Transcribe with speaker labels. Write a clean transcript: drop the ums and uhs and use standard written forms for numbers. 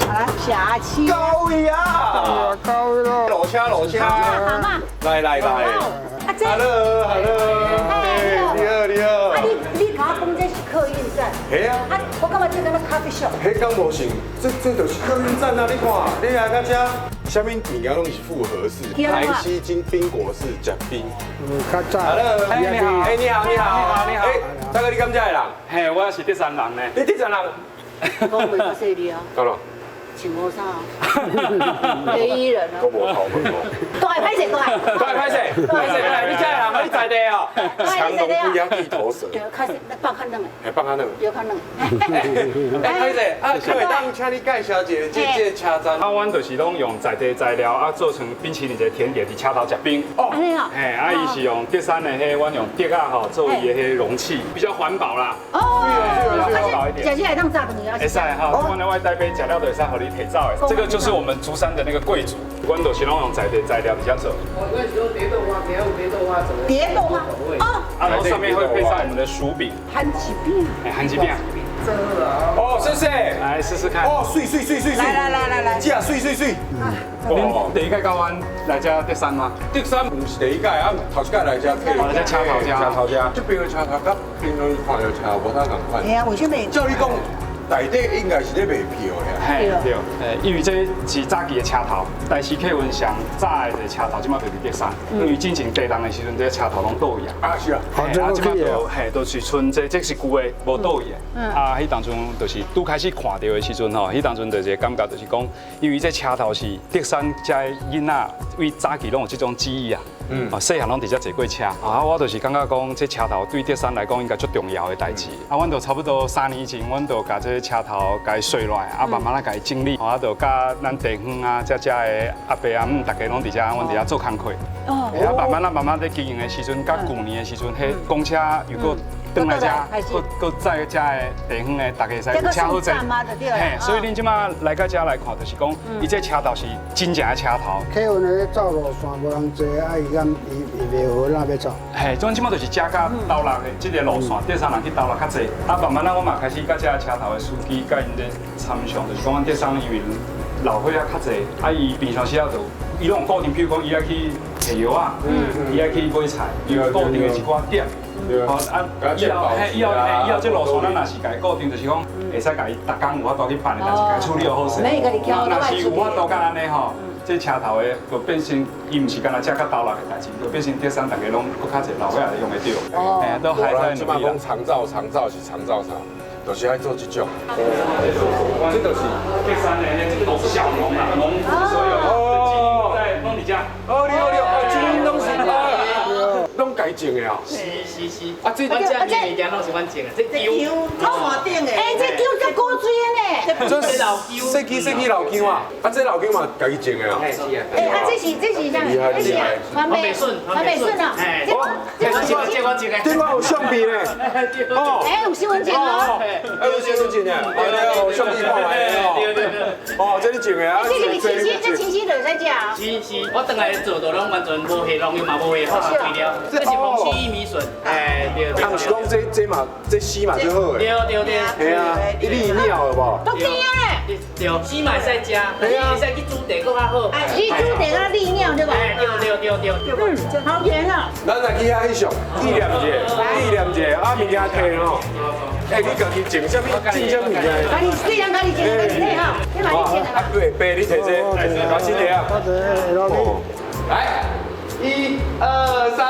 Speaker 1: 好啦，下期。
Speaker 2: 高呀，
Speaker 3: 高咯，
Speaker 2: 落車落車，
Speaker 1: 好嘛？
Speaker 2: 來來來
Speaker 1: 啊這
Speaker 2: ，Hello Hello，你好你好。
Speaker 1: 啊你共我講這是客運站。
Speaker 2: 嘿啊。
Speaker 1: 啊，我感覺這敢若咖啡 shop。
Speaker 2: 彼敢無像，這就是客運站啊！你看，你來到這，啥物物件攏是複合式，台西金冰果室食冰。
Speaker 3: 嗯，較早。
Speaker 2: Hello，你好，哎，你好，你好，你好。哎，大哥，你敢遮的人？
Speaker 4: 嘿，我是竹山人呢。
Speaker 2: 你竹山人？
Speaker 1: 講袂較細膩啊。
Speaker 2: 怎了？
Speaker 1: 穿烏衫，黑衣人啊。
Speaker 2: 都無頭毛。
Speaker 1: 大歹勢，大。
Speaker 2: 大歹勢，歹勢，你遮的人，你在地哦。強龍不壓地頭蛇。
Speaker 1: 對，開始放較軟的。
Speaker 2: 嘿，放較軟。
Speaker 1: 有較軟。
Speaker 2: 哎，歹勢，啊，可會當請你介紹一下這車站。
Speaker 4: 啊，阮就是攏用在地材料啊，做成冰淇淋一個甜點，佇車頭食冰。
Speaker 2: 哦，
Speaker 4: 嘿，啊，伊是用竹山的彼，阮用竹仔吼做伊的彼容器，比較環保啦。
Speaker 1: 哦，
Speaker 4: 環保一點。
Speaker 1: 食起來當炸頓
Speaker 4: 會使哈，阮的外帶杯食了就會使予你提走的。這個就是我們竹山的那個貴族，阮就是攏用在地材料比較做。
Speaker 5: 我那時候蝶豆花，給我蝶豆花做。
Speaker 1: 蝶豆花。哦。
Speaker 4: 啊，然後上面會配上我們的薯餅。
Speaker 1: 番薯餅。
Speaker 4: 哎，番薯餅。
Speaker 2: 哦，謝謝。
Speaker 4: 來試試看。
Speaker 2: 哦，媠媠媠媠媠。
Speaker 1: 來來來來來。
Speaker 2: 這媠媠媠。
Speaker 4: 恁第一擺到阮來遮竹山嗎？
Speaker 2: 竹山毋是第一擺，啊，頭一擺來遮。
Speaker 4: 來遮車頭遮。
Speaker 2: 車頭遮。這邊的車頭佮平常時看著車無啥仝款。
Speaker 1: 嘿啊，為什麼？
Speaker 2: 照你講，內底應該是咧賣票的。
Speaker 4: 嘿，對，因為這是早期的車頭，但是客運上早的一個車頭，這擺就佇竹山，因為進前地動的時陣，這個車頭攏倒去啊。
Speaker 2: 啊是啊，
Speaker 4: 啊，這擺就嘿，就是賰這這是舊的，無倒去的。啊，彼當陣就是拄開始看著的時陣吼，彼當陣就是感覺就是講，因為這車頭是竹山遮的囡仔，為早期攏有這種記憶啊。啊，細漢攏佇遮坐過車，啊，我就是感覺講，這車頭對竹山來講應該足重要的代誌。啊，阮就差不多3年前，阮就共這車頭共伊洗落來，啊，慢慢仔共伊整理，啊，就佮咱地方啊，遮遮的阿伯阿姆，逐家攏佇遮，阮佇遮做工課。哦。啊，慢慢仔慢慢咧經營的時陣，佮舊年的時陣，彼公車又閣轉來遮，閣閣載遮的地方的，逐家會使車好坐。嘿，所以恁這擺來到遮來看，就是講，伊這車頭是真正的車頭。
Speaker 3: 客運咧走路線無人坐，啊，伊敢伊伊袂好，哪欲走？
Speaker 4: 嘿，總這擺就是遮佮斗六的這個路線，竹山人去斗六較濟。啊，慢慢仔我嘛開始佮遮車頭的司機佮𪜶咧參詳，就是講阮竹山因為老歲仔較濟，啊，伊平常時仔就伊攏有固定，比如講伊愛去提藥仔，伊愛去買菜，伊有固定的一寡點。好啊，以後嘿，以後嘿，以後這路線咱若是共伊固定，就是講會使共伊逐工有法度去辦的代誌，共伊處理好勢。若是有法度佮按呢吼，這車頭的就變成伊毋是干焦遮佮斗六的代誌，就變成竹山逐家攏閣較濟老歲仔用會著。哦，都還在努力。
Speaker 2: 這擺講長照，長照是長照啥？就是愛做這種。這就是
Speaker 4: 竹山的這都是小農啦，農夫所有的基因在攏佇遮。
Speaker 2: 哦，你好你好，基因攏是攏家種的啊？
Speaker 5: 是是是。啊，這阮遮物件攏是阮種的，這薑，
Speaker 1: 這山頂的。欸，這薑足古錐的呢。
Speaker 2: 這老薑，細枝細枝老薑啊，啊，這老薑嘛家己種的啊。
Speaker 5: 是啊。
Speaker 1: 欸，啊，這是啥？這是黃梅筍，黃梅筍啊。
Speaker 5: 這這我種的。
Speaker 2: 這我有相片呢。哦。
Speaker 1: 欸，有身份證哦。
Speaker 2: 欸，有身份證的，哦，相片看覓哦。
Speaker 5: 對對對。
Speaker 2: 哦，這你種的啊。
Speaker 1: 這是青青，這青青就會使食啊。
Speaker 5: 是是，我轉來做就攏完全無下農藥嘛，無下化肥料，這是蓬溪玉米筍。哎，對對。
Speaker 2: 啊，毋是講這嘛，這絲嘛最好的。
Speaker 5: 對對對。
Speaker 2: 嘿啊，利尿的無？
Speaker 1: 都甜的。
Speaker 5: 對，絲嘛會使食，會使去煮茶閣較好。
Speaker 1: 去煮茶閣利尿對吧？
Speaker 5: 對對對對。
Speaker 1: 嗯，好甜啊。
Speaker 2: 咱來去遐翕相，紀念一下，紀念一下，啊，物件提吼。欸，你家己種啥物？種啥物件？
Speaker 1: 家己這樣家己種，家己提哈。你嘛你種的
Speaker 2: 啊，對，爸你提這，老師提啊。來，一二三。